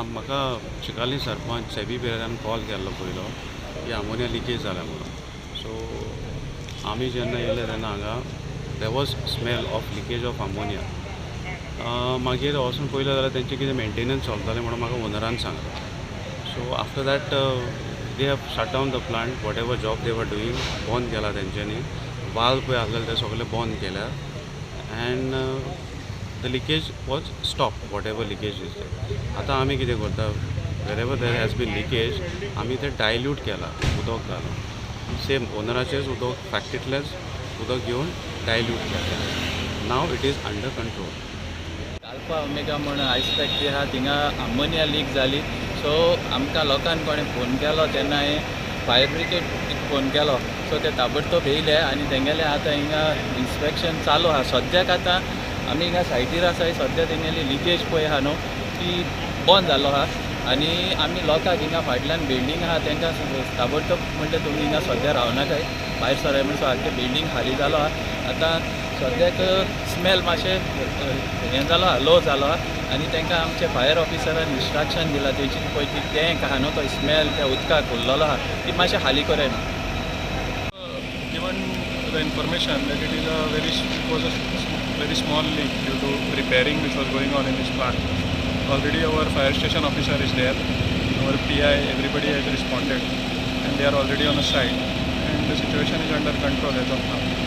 म्हाका चिकाली सरपंच सेबी पेरेरान कॉल केल्लो पयलो की अमोनिया लिकेज जाल्या म्हणून. सो आमी जेन्ना येयले तेन्ना हांगा there was smell of leakage of ammonia. मागीर वचून पयलें जाल्यार तेंचें कितें मेंटेनन्स चलतालें म्हणून म्हाका ओनरान सांगलें. So after that they have shut down the plant, whatever job they were doing बंद केला तेंच्यांनी. वाल्व पळय आसलेले ते सगळे बंद केल्या and the leakage was stop, whatever leakage is. आतां आमी कितें करता, wherever there has been leakage आमी तें डायल्यूट केलां उदक घालून. सेम ओनराचेंच उदक, फॅक्ट्रींतलेंच उदक घेवन डायल्यूट केलें. Now it is under control. Alpha omega म्हूण आयस फॅक्टरी आहा, थिंगा अमोनिया लीक जाली. सो आमकां लोकांक कोणें फोन केलो तेन्ना हांवें फायर ब्रिगेडीक फोन केलो. सो ते ताबडतोब येयले आनी तेंगेलें आतां हिंगा इन्स्पेक्शन चालू आहा. सद्याक आतां आमी हिंगा सायटीर आसाय. सद्या तेंगेली लिकेज पळय आहा न्हू ती बंद जालो आहा आनी आमी लोकांक हिंगा फाटल्यान बिल्डींग आहा तेंकां ताबडतोब म्हणटा तुमी हिंगा सद्या रावनाकाय, भायर सराय म्हण. सो आख्खें बिल्डींग खाली जालो आहा. आतां सद्याक स्मेल मातशें हें जालो आहा, लो जालो आहा आनी तेंकां आमचे फायर ऑफिसरान इन्स्ट्रक्शन दिलां तेजी पळय ती टँक आहा न्हू तो स्मेल त्या उदकाक उरलेलो आहा ती मातशें खाली कराय न्हू. Given the information that it is a very it was a very small leak due to repairing which was going on in this plant. Already our fire station officer is there, our PI, everybody has responded and they are already on the site and the situation is under control as of now.